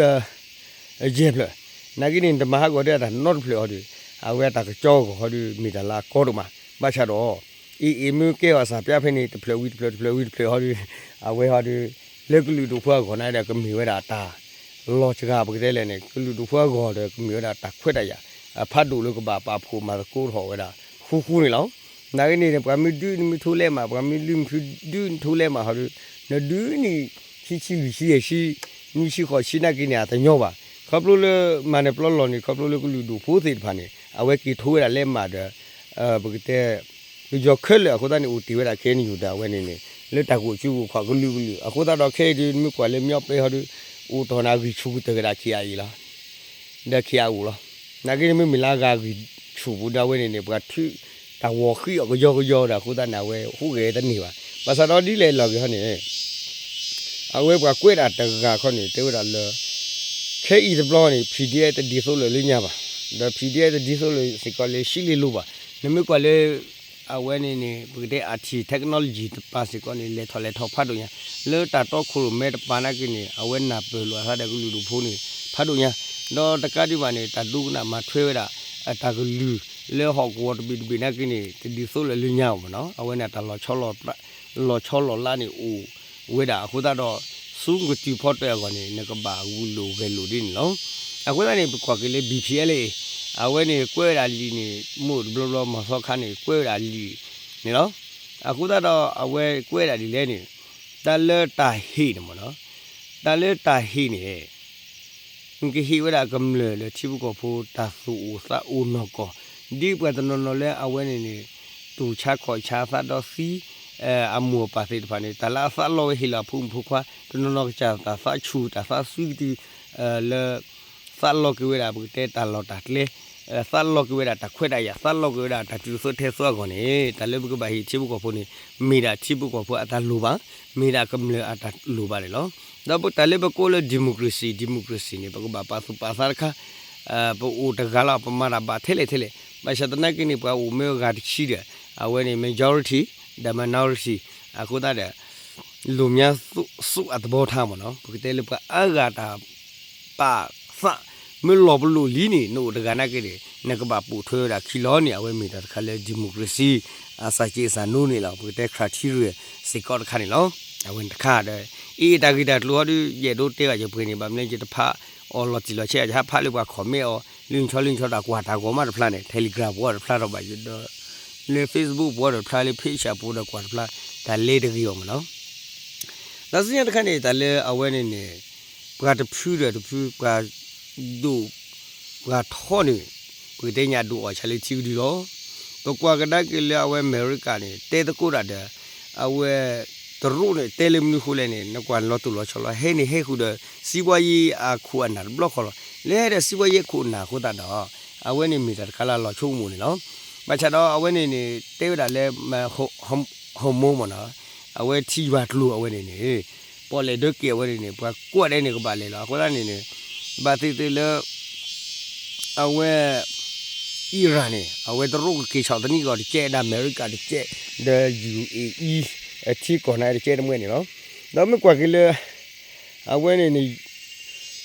ယဲၢ်ဖျၢၣ် နာ်က့န့ၣ် တမၤဟးဂီၤဒၣ်တၢ်နီတဖျၢၣ်ဃီဒီး အဝဲတၢ်ကစီၣ်ဂီၤဃီဒီး မ့ၢ်တၢ်လၢအကီဒိၣ်မး. ဘၣ်ဆၣ်ဒီး AA မ့ၢ်ကဲအီၤစၢ်ပျါဖဲန့ၣ် တဖျၢၣ်ဝံၤတဖျၢၣ် တဖျၢၣ်ဝံၤတဖျၢၣ်ဃီဒီး အဝဲဃီဒီး လၢကလုာ်ဒူၣ်ဖိအဂီၢ်န့ၣ်ဒီး ကမ့ၢ်ဝဲဒၣ်တၢ်လီၤစှၤ ပကတဲလဲၣ်န့ၣ် ကလုာ်ဒူၣ်ဖိအဂီၢ်ဒီး ကမ့ၢ်ဝဲဒၣ်တၢ်ခွဲးတၢ်ယာ် အဖးဒိၣ်လၢကဘၣ်ပာ်ဖှိၣ်မၤသကိးထီၣ်ဝဲဒၣ် ဃူဃူန့ၣ်လီၤ. နာ်က့န့ၣ် ပှၤမ့ၢ်ဒုးနမ့ၢ်ထိလဲးမး ပှၤမ့ၢ်လုၢ်မ့ၢ်ထုးဒုးနထိလဲးမးဃီဒီး နဒုးန့ၣ် ခံဆံလွံၢ်ဆံယဲၢ်ဆံ နွံဆံဃိးဆံနာ်က့န့ၣ် အတညီဘၣ်. ခီဖျိလၢမၤနၢၤပျီလီၢ်န့ၣ် ခီဖျိလၢကလုာ်ဒူၣ်ဖိသ့ၣ်တဖၣ်န့ၣ် အဝဲက့ၤထိဝဲဒၣ်လဲးမးဒီး ပကတဲ ပယီၤခဲလၢာ်အဃိသတးန့ၣ် အိၣ်တ့ၢ်ဝဲဒၣ် KNU ဒီးအဝဲန့ၣ်န့ၣ် လၢတၢ်ဂိၣ်စုဂိၣ်ခီၣ်ကလုာ်ကလုာ် အဃိသတးဒီးခဲအံၤဒုး နမ့ၢ်ကွၢ်လၢမညီပဲဟီဒီး အိၣ်တီၢ်နၤဂံၢ်ဆူၣ်ကတၢၢ်ကဒါ KIA လီၤ ဒီး KIO လီၤ. နာ်က့န့ၣ်မ့မ့ၢ်လၢအဂၤဂံၢ်ဆူၣ်ပူၤဒီးအဝဲန့ၣ်န့ၣ် ပှၤထုးတၢ်ဝီၤဃံးအီၤကယီကယီဒီး အဃိသတးန့ၣ် အဝဲဟူးဂဲၤတန့ၢ်ဘၣ်. ဘၣ်ဆၣ်ဒီးဒ်လဲၣ်လီၤက့ၤဟီန့ၣ် အဝဲပှၤကွဲးဒၣ်တဂၤခီန့ၣ် တဲဝဲဒၣ်လၢ ခဲအံၤတဘျီန့ၣ် PDF တဒ်သိးလၢၤလၢညါဘၣ်, ဒီး PDF တဒ်သိးလၢၤစ့ၢ်ကီးလၢ ရှံလ့လိဘၣ်. နမ့ၢ်ကွၢ်လၢ အဝဲန့ၣ်န့ၣ် ပကတဲ IT technology တပၤစ့ၢ်ကီးန့ၣ် လဲၤထီၣ်လဲၤထီဖးဒိၣ်ညါ, လၢတၢ်တီခိၣ်ရိၣ်မဲတပၤနာ်က့န့ၣ် အဝဲနၢ်ပၢၢ်လိာ်အသးဒီးကလုာ်ဒူၣ်ဖိန့ၣ် ဖးဒိၣ်ညါ, ဒီးတကးဒံးဘၣ်န့ၣ် တၢ်ဒိကနၣ်မၤထွဲဝဲဒၣ် အတၢ်ကလုၢ် လၢဟီၣ်ကဝီၤတဘ့ၣ်တဘ့ၣ်နာ်က့န့ၣ် တဒ်သိးလၢၤလၢညါအီၤမ့ၢ်နီၤ, အဝဲန့ၣ်တၢ်လီၤဆီလီၤလးန့ၣ်အိၣ်ဝဲဒၣ်အဃိသတးဒီး ဆူကတုၤဖီတၢၢ်အဂီၢ်န့ၣ် နကဘၣ်ဂုာ်လိာ်ဂဲၤလိာ်ဒ်န့ၣ်လီၤ. အဃိသတးန့ၣ် ပကွၢ်က့ၤလၢ BPLA အဝဲန့ၣ်ကွဲးဝဲဒၣ်လံာ်န့ၣ် မိၢ်တဘျီဘျီမီၤသီခါန့ၣ် ကွဲးဝဲဒၣ်လံာ်န့ၣ်လီၤ. အဃိသတးဒီးအဝဲကွဲးဒၣ်ဒ်လဲၣ်န့ၣ် တၢ်လၢတၢ်ဟ့ၣ်န့ၣ်မ့ၢ်နီၤ, တၢ်လၢတၢ်ဟ့ၣ်န့ၣ် နကဟ့ၣ်ဝဲဒၣ်ကမျၢၢ်လၢထံဖိကီၢ်ဖိ တၢ်သူၣ်အိၣ်သးအိၣ်နီၢ်ကီၢ်, ဒ်ပှၤတနီၤနီၤလၢအဝဲန့ၣ်န့ၣ် တူၢ်ဆါခီၣ်ဆါသးဒီးသံ အမိၢ်အပၢ်သ့ၣ်တဖၣ်န့ၣ် တၢ်လၢအသးလီဝဲဟ့ၣ်လီၤအဖိမုၣ်ဖိခွါ တနီၤနီၤကစၢ်တၢ်သးဆူၣ်တၢ်သးစုကတုၤ လၢ သးလီက့ၤဝဲဒၣ်ပကတဲတၢ်လီၢ်တၢ်ကျဲ, သးလီက့ၤဝဲဒၣ်တၢ်ခွဲးတၢ်ယာ် သးလီက့ၤဝဲဒၣ်တၢ်တုၤသိးထဲသိးအဂီၢ်န့ၣ် တၢ်လၢပကဘၣ်ဟ့ၣ်ထံဖိကီၢ်ဖိန့ၣ် မ့ၢ်ဒၣ်ထံဖိကီၢ်ဖိအတၢ်လိၣ်ဘၣ်, မ့ၢ်ဒၣ်ကမျၢၢ်အတၢ်လိၣ်ဘၣ်န့ၣ်လီၤ. ဒီးတၢ်လၢပကိးလၢ democracy democracy န့ၣ် ပကဘၣ်ပာ်သူၣ်ပာ်သးတခါ, ပအိၣ်တဂၤလီၤ ပမၤတၢ်ဘၣ်ထဲလဲၣ်ထဲလဲၣ်, ဘၣ်ဆၣ်သနာ်က့န့ၣ် ပှၤအိၣ်မ့ၢ်ဂၤတဆံဒီး အဝဲန့ၣ် majority ဒီး minority အဃိသတးဒီး လူများစုအသဘောထားမ့ၢ်နီၤ, ပကတဲလၢပှၤအါဂၤတၢ်ပာ်သး မ့ၢ်လီၤပလိာ်လံန့ၣ် နအိၣ်တဂၤနာ်က့န့ၣ် နကဘၣ်ပိာ်ထွဲဝဲဒၣ်ခံလီၤန့ၣ် အဝဲမ့ၢ်တၢ်တခါလၢ democracy အစၢ်က့အစၢ်နိန့ၣ်လီၤ ပကတဲ criteria စ့ၢ်ကီးတခါန့ၣ်လီၤ. အဝဲတခါဒီး အ့ တၢ်ဂ့ၢ်တၢ်ကျိၤဟီဒုး ယအဲၣ်ဒိးတဲဘၣ်ယပှ့ၤန့ၣ် ဘၣ်မနုၤယတဖးအီၤလီၤတံၢ်လီၤဆဲး ယဟးဖးလၢပှၤ comment အီၤ လုၢ်ဆီလုၢ်ဆီတၢ်ကွၢ်တၢ်ဂီၤမးတဖျါန့ၣ် Telegram ပူၤတဖျါထီၣ်ဘၣ်ဒီး လၢ Facebook ပူၤတဖျါလၢ page အပူၤဒီးကွၢ်တဖျါ တၢ်လဲတဂ့ၤအီၤမ့ၢ်နီၤ. ဒီးဆူညါတခါန့ၣ် တၢ်လၢအဝဲန့ၣ်န့ၣ် ပှၤတဖုဒီးတဖု ပှၤဒိၣ် ပှၤထီန့ၣ် ပကတဲညါဒိၣ်အီၣ်ဆၣ်လၢထံကဒုလီၤ. ပကွၢ်ကဒါက့ၤလၢအဝဲအမဲရကၤန့ၣ် တဲသကိးတၢ်ဒီး အဝဲ တရူးန့ၣ် တဲလၢမနုၤဃိလဲၣ်န့ၣ် နကွၢ်လီၤတိၢ်လီၤဆီလီၤ ဟဲန့ၣ်ဟဲဃုာ်ဒီး စံးဘှါယံၤအခိၣ်အနၢ်တဘျီဃီလီၤ. လၢဟဲဒီးစံးဘှါယံၤအခိၣ်အနၢ်အဃိသတးဒီး အဝဲန့ၣ်မ့ၢ်တၢ်တခါလၢအလီၤဆိကမိၣ်န့ၣ်လီၤ. ဘၣ်ဆၣ်ဒီးအဝဲန့ၣ်န့ၣ် တဲဝဲဒၣ်လၢ ဟိမိမ့ၢ်နီၤ အဝဲထံယွၤကျိၤအဝဲန့ၣ်န့ၣ် ပီၣ်လဲၣ်ဒၢက့ၤအဝဲန့ၣ်န့ၣ် ပှၤကွၢ်ဒဲန့ၣ်ကဘၣ်လဲၤလီၤ. အဃိသတးန့ၣ်န့ၣ် ဘၣ်သ့ၣ်သ့ၣ်လၢ အဝဲ Iran န့ၣ် အဝဲတရူးကက့ၤဆီၣ်သနံးကီၢ်တကဲးဒီးအမဲရကၤတကဲး ဒီး ယူႇအ့ၣ်အံၣ် ထံကီၢ်န့ၣ်တကဲးတမှဲန့ၣ်လီၤ. ဒီးမ့ၢ်ကွၢ်က့ၤလၢ အဝဲန့ၣ်န့ၣ်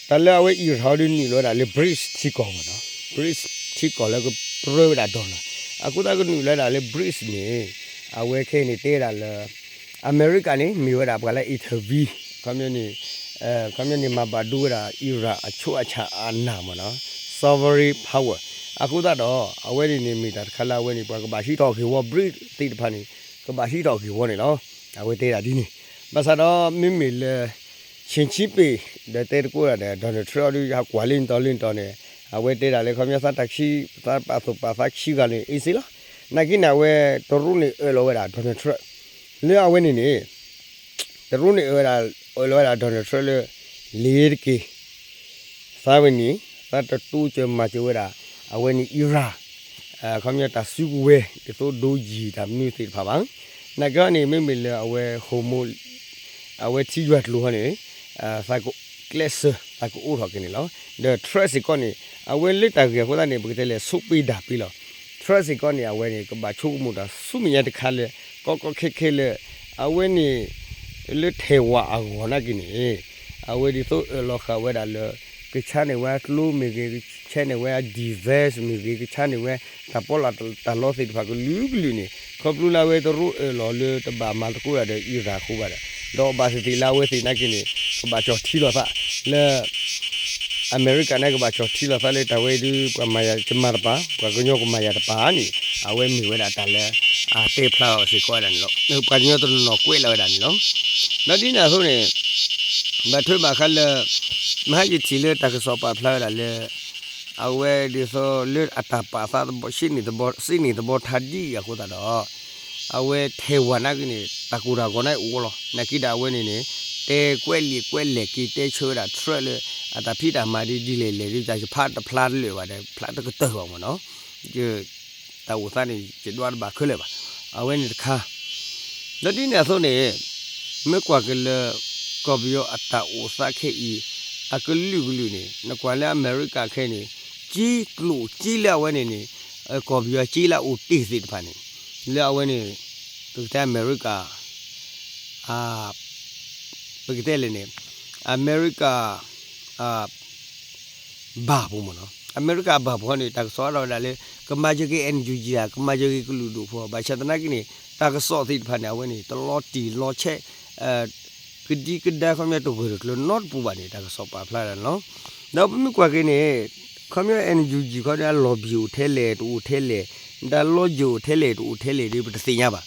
တၢ်လၢအဝဲ Iran ဒုးနုာ်လီၤဝဲဒၣ်လၢ BRICS ထံကီၢ်မ့ၢ်နီၤ, BRICS ထံကီၢ်လၢကပြၢဝဲဒၣ် dollar အဃိသတးကနုာ်လီၤဝဲဒၣ်လၢ BRICS န့ၣ် အဝဲခဲအံၤန့ၣ်တဲဒၣ်လၢ အမဲရကၤန့ၣ် မ့ၢ်ဝဲဒၣ်ပှၤလၢ intervene ခီပညီန့ၣ် ခီပညီန့ၣ် မၤဘၣ်ဒိဝဲဒၣ် Iran အဆိအဆၣ်အနၢ်မ့ၢ်နီၤ, sovereign power အဃိသတးဒီး အဝဲန့ၣ်န့ၣ်မ့ၢ်တၢ်တခါလၢအဝဲန့ၣ် ပှၤကဘၣ်ဟံးထီၣ်ဂ့ၢ်ဝီ BRICS သ့ၣ်တဖၣ်န့ၣ် ကဘၣ်ဟံးထီၣ်ဂ့ၢ်ဝီန့ၣ်လီၤ. အဝဲတဲဒၣ်ဒ်န့ၣ် ဘၣ်ဆၣ်ဒီးမ့မ့ၢ်လၢ Xi Jinping ဒီးတဲသကိးတၢ်ဒီး Donald Trump ဒုးဟးကွၢ်လၢနတီၤလၢနတီၤန့ၣ် အဝဲတဲဒၣ်လၢခီပညီသးတၢ်ခံ သးပာ်သူၣ်ပာ်သးခံဂၤန့ၣ် easy လီၤ. နာ်က့န့ၣ် အဝဲတရူးန့ၣ်အၢၣ်လီၤဝဲဒၣ် Donald Trump လၢအဝဲန့ၣ်န့ၣ် တရူးန့ၣ်အၢၣ်ဝဲဒၣ် အၢၣ်လီၤဝဲဒၣ် Donald Trump လၢ လ့ၤတက့ၤ သးဝဲန့ၣ် သးတတိစၢၤမၤစၢၤဝဲဒၣ် အဝဲန့ၣ် Iran ခီပညီတၢ်စုကဝဲၤ ဒ်သိးဒိယံၤတၢ်မနုၤသ့ၣ်တဖၣ်ဘၣ်. နာ်က့ဟီန့ၣ် မ့မ့ၢ်လၢအဝဲ Hormuz အဝဲထံယွၤကျိၤဟီန့ၣ် သးကကျဲးစၢး သးကအိးထီၣ်က့ၤန့ၣ်လီၤ. ဒီး Trump စ့ၢ်ကီးန့ၣ် အဝဲလၢတၢ်ဂ့ၢ်အဃိသတးန့ၣ် ပကတဲလဲၤဆိးပ့ဒၣ်ပ့လီၤ. Trump စ့ၢ်ကီးန့ၣ် အဝဲန့ၣ် ကဘၣ်ဆိကမိၣ်တၢ်ဆူမဲာ်ညါတခါလၢ ကီကီခဲခဲလၢ အဝဲန့ၣ် လၢထဲၣ်ဝးအဂီၢ်နာ်က့န့ၣ် အဝဲဒ်သိးအၢၣ်လီၤဃာ်ဝဲဒၣ်လၢ ကဆါန့ၢ်ဝဲကျိမ့ၢ်ဂ့ၤ, ကဆါန့ၢ်ဝဲ defense မ့ၢ်ဂ့ၤ, ကဆါန့ၢ်ဝဲ တၢ်ပီးလီၢ်တၢ်လီသ့ၣ်တဖၣ်ကလုာ်ကလုာ်န့ၣ် ခီဖျိလၢအဝဲတရူးအၢၣ်လီၤလၢတဘၣ်မၤသကိးတၢ်ဒီး Iran အဃိဘၣ်ဒီး ဒီးဘၣ်သ့ၣ်သ့ၣ်လၢအဝဲသ့ၣ်နာ်က့န့ၣ် ကဘၣ်ကၠီၣ်ထံလီၤသး လၢ အမဲရကၤန့ၣ်ကဘၣ်ကၠီၣ်ထံလီၤသးလၢတၢ်ဝဲဒုး ပှၤမၤယၤကမၤတပၤ, ပှၤကညီကမၤယၤတပၤန့ၣ် အဝဲမ့ၢ်ဝဲဒၣ်တၢ်လၢ အတဲဖျါအီၤစ့ၢ်ကီးဝဲဒၣ်န့ၣ်လီၤ. ပှၤကညီတနီၤနီၤကွဲးလီၤဝဲဒၣ်န့ၣ်လီၤ. ဒီးဒ်န့ၣ်အသိးန့ၣ် ဘၣ်ထွဲဘၣ်ဃးလၢ မဟါယထံၣ်လၢတၢ်ကစီၣ်ပာ်ဖျါဝဲဒၣ်လၢ အဝဲဒ်သိးလၢအတၢ်ပာ်သးသဘီ စ့န့ၣ်သဘီ စ့န့ၣ်သဘီထါဒ်အံၤအဃိသတးဒီး အဝဲထဲၣ်ဝးနာ်က့န့ၣ် တၢ်ကိၢ်တၢ်ဂီၤန့ၣ်အိၣ်လီၤ. နာ်က့ဒီးအဝဲန့ၣ်န့ၣ် တဲကွဲးလံာ်ကွဲးလဲၢ်က့ၤတဲဆၢဝဲဒၣ် Trump လၢ အတၢ်ဖံးတၢ်မၤဒ်ဒ်လဲၣ်လဲၣ်ဒ် တၢ်ယဖးတဖျါတလၢာ်ဘၣ်ဒီး ဖျါတကတၢၢ်ဘၣ်မ့ၢ်နီၤ ယ တၢ်အိၣ်သးန့ၣ် ယဒွးတဘၣ်ခဲလၢာ်ဘၣ်. အဝဲန့ၣ်တခါ ဒီးဒ်န့ၣ်အသိးန့ၣ် မ့ၢ်ကွၢ်က့ၤလၢ ကီၢ်ပယီၤအတၢ်အိၣ်သးခဲအံၤ အကလုာ်ကလုာ်န့ၣ် နကွၢ်လၢအမဲရကၤခဲအံၤန့ၣ် ကၠ့ကျိၣ်ကၠ့လၢအဝဲန့ၣ်န့ၣ် ကီၢ်ပယီၤကၠ့လၢအအိၣ်တ့ၢ်သ့ၣ်တဖၣ်န့ၣ် လၢအဝဲန့ၣ် ပကတဲအမဲရကၤ ပကတဲလဲၣ်န့ၣ် အမဲရကၤ ဘၣ်ပူၤမ့ၢ်နီၤ အမဲရကၤဘၣ်ပူၤဟီန့ၣ် တၢ်ကစီၣ်အါထီၣ်ဝဲဒၣ်လၢ ကမၤစၢၤက့ၤ NUG ဧါ ကမၤစၢၤက့ၤကလုာ်ဒူၣ်ဖိ ဘၣ်ဆၣ်သနာ်က့န့ၣ် တၢ်ကစီၣ်သ့ၣ်တဖၣ်န့ၣ် အဝဲန့ၣ် တလီၤတံၢ်လီၤဆဲး ကဒံကဒါခီပညီတဂၢၢ်တကျၢၤနီတပူၤဘၣ်န့ၣ် တၢ်ကစီၣ်ပာ်ဖျါဒၣ်န့ၣ်လီၤ. ဒီးပမ့ၢ်ကွၢ်က့ၤန့ၣ် ခီပညီ NUG ခီပညီ အလီၢ်ဘံၣ်အိၣ်ထဲလဲၣ် တအိၣ်ထဲလဲၣ်, တၢ်လီၤယၢၢ်အိၣ်ထဲလဲၣ် တအိၣ်ထဲလဲၣ်ဒီး ပတသ့ၣ်ညါဘၣ်.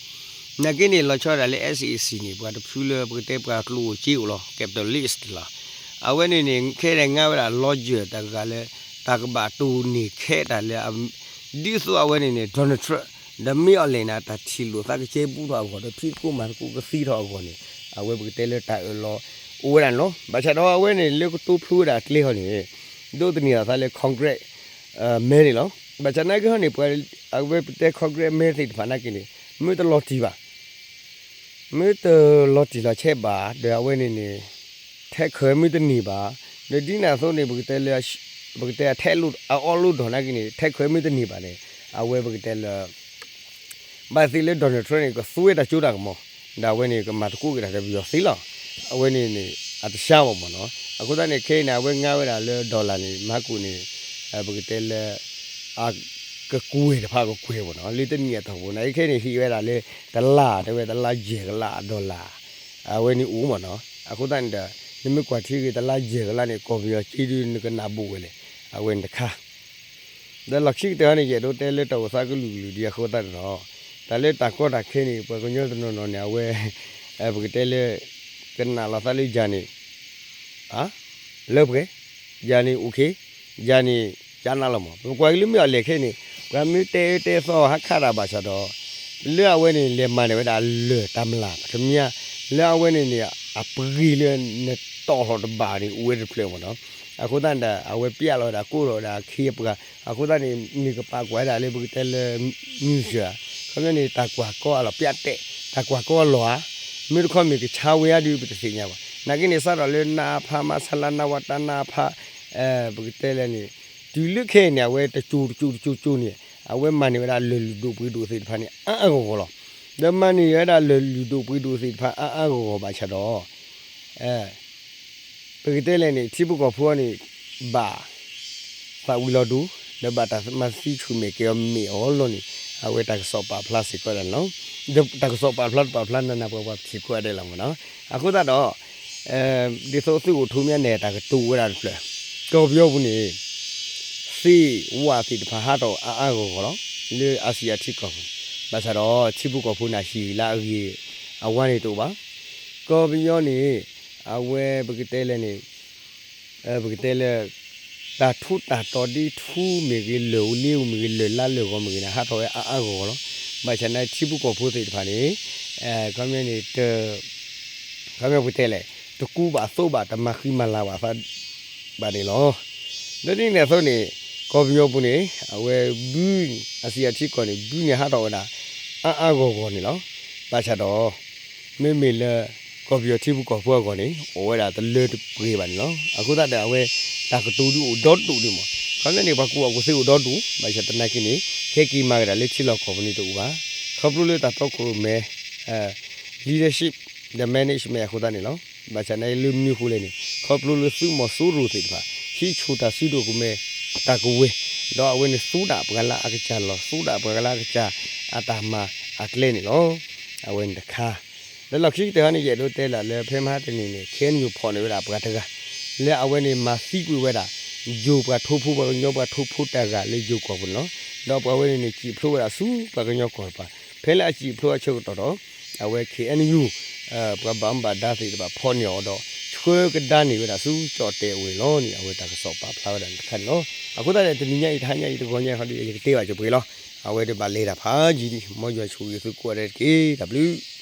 နာ်က့န့ၣ် လီၤဆီဒၣ်တၢ်လၢ SAC န့ၣ် ပှၤတဖုလၢပကတဲပှၤကျိၣ်အိၣ်စ့အိၣ်လီၤ capitalist လီၤ. အဝဲန့ၣ်န့ၣ် ခဲအံၤငါဝဲဒၣ် lawyer တဂၤလၢ တၢ်ကဘၣ်တိၢ်န့ၢ်ခဲတၢ်လၢ ဒ်သိးအဝဲန့ၣ်န့ၣ် Donald Trump ဒီးမ့ၢ်အီၤလဲၣ်န့ၣ် တၢ်ထံၣ်လိာ်သးကဆဲးပူထီၣ်အဂီၢ် ဒီးဖံးသကိးမၤသကိးကသံထီၣ်အဂီၢ်န့ၣ် အဝဲပကတဲလၢတၢ်အၢၣ်လီၤအိၣ်ဝဲဒၣ်န့ၣ်လီၤ. ဘၣ်ဆၣ်ဒီးအဝဲန့ၣ်လၢကတိဖျိဝဲဒၣ်အကျဲဟီန့ၣ် ဒိးသန့ၤအသးလၢ Congress မဲန့ၣ်လီၤ. ဘၣ်ဆၣ်နာ်က့ဟီန့ၣ် ပှၤအဝဲပတဲ Congress မဲသ့ၣ်တဖၣ်နာ်က့န့ၣ် မ့ၢ်တလီၤတံၢ်ဘၣ် မ့ၢ်တလီၤတံၢ်လီၤဆဲးဘၣ် ဒီးအဝဲန့ၣ်န့ၣ် ထဲးခွဲးမ့ၢ်တန့ၢ်ဘၣ် ဒီးဒ်န့ၣ်အသိးန့ၣ် ပကတဲလၢ ပကတဲအထဲးလိာ် အအီလိာ်ဒီးနာ်က့န့ၣ် ထဲးခွဲးမ့ၢ်တန့ၢ်ဘၣ်န့ၣ် အဝဲပကတဲလၢ ဘၣ်သ့ၣ်လၢ Donald Trump န့ၣ် ကသူဝဲတၢ်စိတၢ်ကမီၤ ဒီးအဝဲန့ၣ် ကမၤသကိးက့ၤတၢ်ဒီးပယီၤသ့လီၤ. အဝဲန့ၣ်န့ၣ် အတဆါဘၣ်မ့ၢ်နီၤ. အဃိသတးန့ၣ် ခဲအံၤန့ၣ် အဝဲငါဝဲဒၣ်လၢ dollar န့ၣ် မၤကူးန့ၣ် ပကတဲလၢ အကကွဲၢ်တဖၣ်ကကွဲၢ်မ့ၢ်နီၤ လၢတနံၣ်အတီၢ်ပူၤန့ၣ် ခဲအံၤန့ၣ် ဟံးဝဲဒၣ်လၢ တလါ တဲဝဲတလါယဲၢ်ကလး dollar အဝဲန့ၣ်အိၣ်မ့ၢ်နီၤ. အဃိသတးန့ၣ်ဒီး နမ့ၢ်ကွၢ်ထံဂ့ၤ တလါယဲၢ်ကလးန့ၣ် ကီၢ်ပယီၤက့ဒုး နကနၢ်ဘိၣ်ဝဲလဲၣ် အဝဲန့ၣ်တခါ ဒီးလီၢ်ခံကတၢၢ်န့ၣ် ယအဲၣ်ဒိးတဲလၢတၢ်အိၣ်သးကလုာ်ကလုာ်ဒ်အဃိသတးန့ၣ်လီၤ. တၢ်လၢတၢ်ကီတၢ်ခဲန့ၣ် ပှၤကညီတနီၤနီၤန့ၣ် အဝဲ ပကတဲလၢ ကနၣ်လီၤသးလၢယၤန့ၣ် လၢပှဲၤ ယၤန့ၣ် okay ယၤန့ၣ် ကနၣ်လီၤမး ပကွၢ်က့ၤလၢမ့ၢ်အီၤလဲၣ်ခဲအံၤန့ၣ် ပှၤမ့ၢ်တဲအၢတဲသီဟးခးတၢ်ဘၣ်ဆၣ်ဒီး လၢအဝဲန့ၣ် လဲၤမၤန့ၢ်ဝဲဒၣ်လၢၢ်တၢ်မျၢ် ပထမံၤ လၢအဝဲန့ၣ်န့ၣ် အပဂ့ၤလၢနတီၢ်ထီၣ်တဘၣ်န့ၣ် အိၣ်ဝဲတဖျၢၣ်မ့ၢ်နီၤ. အဃိသတးန့ၣ်ဒီး အဝဲပျဲလီၤဝဲဒၣ် ကိးထီၣ်ဝဲဒၣ်အခ့အပှၤ အဃိသတးန့ၣ် မ့ၢ်ကပာ်ကွၢ်ဝဲဒၣ်လၢပကတဲလၢ museum ခီပညီန့ၣ် တၢ်ကွၢ်ကီအလီၢ်ပျးတဲာ် တၢ်ကွၢ်ကီအလီၢ်ဧါ မ့ၢ်တခီမ့ၢ်ကဆါဝဲဧါဒုး ပတသ့ၣ်ညါဘၣ်. နာ်က့န့ၣ် စးထီၣ်လၢ နအဖ မဆလ နဝတ နအဖ ပကတဲလဲၣ်န့ၣ် တုၤလၢခဲအံၤန့ၣ် အဝဲတကၠိၤတကၠိၤတကၠိၤကၠိၤန့ၣ် အဝဲမၤန့ၢ်ဝဲဒၣ်လၢၢ်လုၢ်ဒိၣ်ပှ့ၤဒိၣ်သ့ၣ်တဖၣ်န့ၣ် အါအါဂီၢ်ဂီၢ်လီၤ. ဒီးမၤန့ၢ်ဝဲဒၣ်လၢၢ်လုၢ်ဒိၣ်ပှ့ၤဒိၣ်သ့ၣ်တဖၣ်အါအါဂီၢ်ဂီၢ်ဘၣ်ဆၣ်ဒီး ပကတဲလဲၣ်န့ၣ် ထံဖိကီၢ်ဖိအံၤန့ၣ် ဘၣ် သးဝံၤလီၤဒူ ဒီးဘၣ်တၢ်မၤသံဆူၣ်မဲာ်ကဲၤအီၤမ့ၢ်အီၤလီၤန့ၣ် အဝဲတၢ်ကစီၣ်ပာ်ဖျါစ့ၢ်ကီးဒၣ်န့ၣ်လီၤ. ဒီးတၢ်ကစီၣ်ပာ်ဖျါတပာ်ဖျါနးနးပှၤပှၤထံၣ်ဖှိၣ်အဒဲးလီၤမ့ၢ်နီၤ. အဃိသတးဒီး ဒ်သိးသုအိၣ်ထူမ့ၢ်န့ၣ် တၢ်ကတိၤဝဲဒၣ်တဖျၢၣ် ကီၢ်ပယီၤပူၤန့ၣ် သ့ၣ်ဝၣ်သ့ၣ်တဖၣ်ဟးထီၣ်အါအါဂီၢ်ဂီၢ်လီၤ. လၢအါစံၣ်အထံကီၢ်ပူၤန့ၣ် ဘၣ်ဆၣ်ဒီးထံဖိကီၢ်ဖိန့ၣ်ဟံၣ်လၢအဂ့ၤ အဝါန့ၣ်တအိၣ်ဘၣ်. ကီၢ်ပယီၤန့ၣ် အဝဲပကတဲလဲၣ်န့ၣ် ပကတဲလၢ တၢ်ထူးတၢ်တီၤဒ်ထူမ့ၢ်ဂ့ၤ လၢၢ်အိၣ်လ့အိၣ်မ့ၢ်ဂ့ၤ လၢၢ်လါလၢၢ်ဂီၤမ့ၢ်ဂ့ၤန့ၣ် ဟးထီၣ်ဝဲအါအါဂီၢ်ဂီၢ်လီၤ. ဘၣ်ဆၣ်န့ၣ်ထံဖိကီၢ်ဖိသ့ၣ်တဖၣ်န့ၣ် ခီပညီန့ၣ် ခီပညီပကတဲလဲၣ် တကူဘၣ်သိးဘၣ် တမၤဃံမၤလၤဘၣ်သးဘၣ်န့ၣ်လီၤ. ဒီးဒ်န့ၣ်အသိးန့ၣ် ကီၢ်ပယီၤပူၤန့ၣ် အဝဲဘု အါစံၣ်အထံကီၢ်န့ၣ် ဘုန့ၣ်ဟးထီၣ်ဝဲဒၣ် အါအါဂီၢ်ဂီၢ်န့ၣ်လီၤ. ဘၣ်ဆၣ်ဒီး မ့မ့ၢ်လၢ ကီၢ်ပယီၤထံဖိကီၢ်ဖိအဂီၢ်န့ၣ် အိၣ်ဝဲဒၣ်တလၢတပှဲၤဘၣ်န့ၣ်လီၤ. အဃိသတးဒီးအဝဲ တၢ်ကတိၤဒုးအိၣ်ဒီဒူၣ်ဒံးမး ခီပညီန့ၣ် ပှၤကူၣ်ဘၣ်ကူၣ်သ့အိၣ်ဒီဒူၣ် ဘၣ်ဆၣ်သနာ်က့န့ၣ် ခဲက့ၤမၤကဒါလၢထံလီၢ်ကီၢ်ပူၤန့ၣ်တအိၣ်ဘၣ်. ခီဖျိလၢတၢ်တီခိၣ်ရိၣ်မဲ leadership ဒီး management အဃိသတးန့ၣ်လီၤ. ဘၣ်ဆၣ်န့ၣ်လၢမနုၤအဃိလဲၣ်န့ၣ် ခီဖျိလၢသုးမီၤစိရိၤသ့ၣ်တဖၣ် ဟံးဆူၣ်တၢ်စုဒိၣ်ကမဲ တၢ်ကဝဲၤ ဒီးအဝဲန့ၣ်သူဒၣ်ပှၤလၢအကစၢ်လီၢ် သူဒၣ်ပှၤလၢအကစၢ်အတၢ်မၤအကျဲန့ၣ်လီၤ. အဝဲန့ၣ်တခါ လၢလီၢ်ခံကတၢၢ်န့ၣ် ယအဲၣ်ဒိးတဲလၢ လၢဖဲမဟါတနံၤန့ၣ် ခဲအံၤန့ၣ် ဖီၣ်န့ၢ်ဝဲဒၣ်ပှၤတဂၤ လၢအဝဲန့ၣ်မၤသံကွံာ်ဝဲဒၣ် ယိၤပှၤထိဖိ ပှၤကညီပှၤထိဖိတဂၤလၢယိၤကီၢ်ပူၤန့ၣ်လီၤ. ဒီးပှၤဝဲန့ၣ်န့ၣ် စံၣ်ဖျိဝဲဒၣ်ဆူပှၤကညီကီၢ်တပၤ ဖဲလၢအစံၣ်ဖျိအဆၢကတီၢ်ဒီး အဝဲ KNU ပှၤဘၣ်မူဘၣ်ဒါသ့ၣ်တဖၣ်ဖီၣ်န့ၢ်အီၤဒီး ဆှၢကဒါန့ၢ်ဝဲဒၣ်ဆူကၠီၣ်တဲၣ်အအိၣ်န့ၣ်လီၤန့ၣ် အဝဲတၢ်ကစီၣ်ပာ်ဖျါဝဲဒၣ်န့ၣ်တခါန့ၣ်လီၤ. အဃိသတးန့ၣ် တနံၤညါအံၤ တဟါညါအံၤ တဂီၤညါအံၤ ယကတဲဘၣ်စၢၤပှဲၤလီၤ. အဝဲဒၣ်ဘၣ်လဲၤတၢ်ဖးယံာ်ဒံး မ်ယွၤဆိၣ်ဂ့ၤသုကိးဂၤဒဲးတက့ၢ်. တၢ်ဘျုး